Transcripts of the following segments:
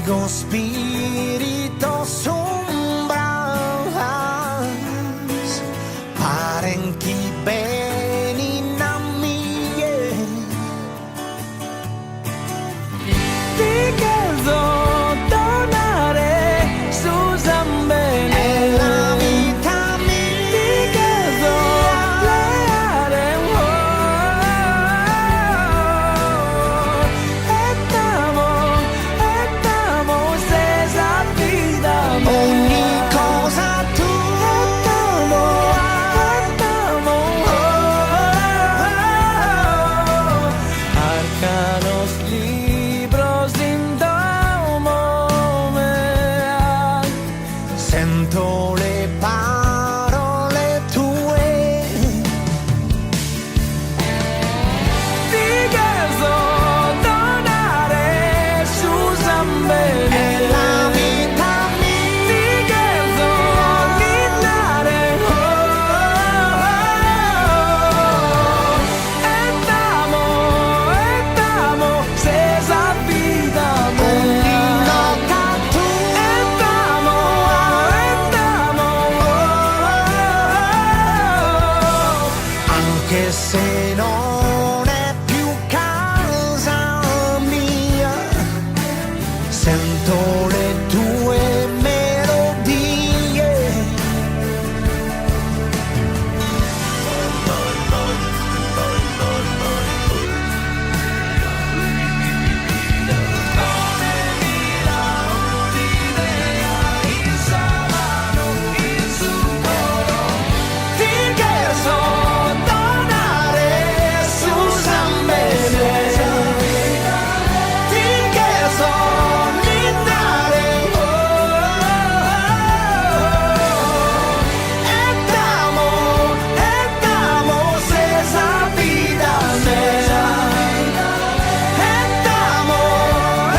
Amigo spiritos umbras Paren chi benin a mie. Ti cherzo donare su sambene. È la vita mia. Ti cherzo leare oh, E t'amo, e t'amo ses sa vida mea. Ogni cosa tua. E t'amo, e t'amo oh, Arcanos libros in domo mea. Sento le parole tue. Ti cherzo donare su sambene. È la vita mia. Ti cherzo ninnare oh, E t'amo, e t'amo ses sa vida Ogni mea. nota tua. E t'amo, e t'amo oh, Anche se non è più casa mia, sento le tue melodie. Ti cherzo donare su sambene. Ti cherzo ninnare oh, E t'amo, e t'amo ses sa vida mea. E t'amo,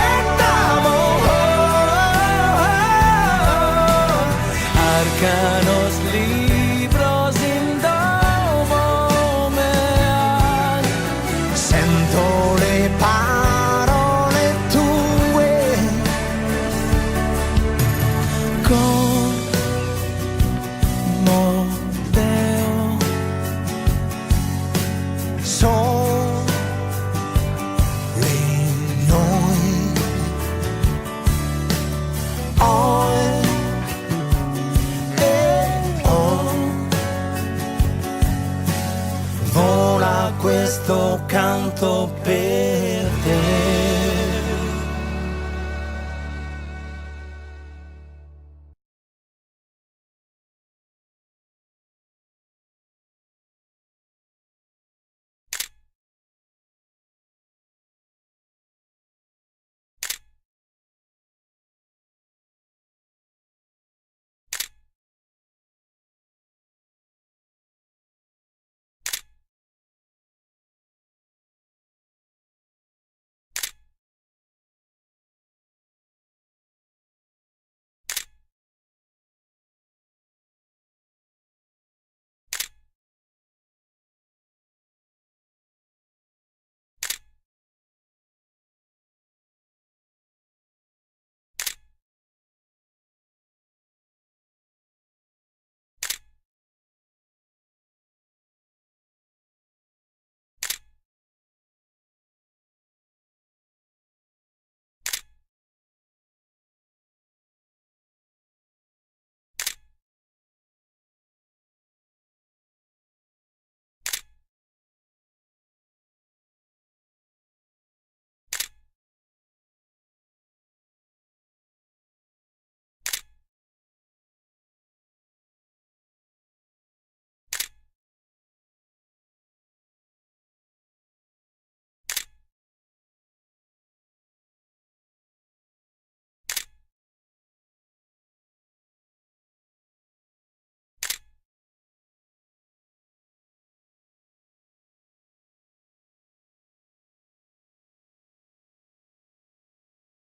e t'amo oh, Arcanos libros in domo mea. Sento le parole tue. Como deo Sole noi. Oi e oh. Vola questo canto per te.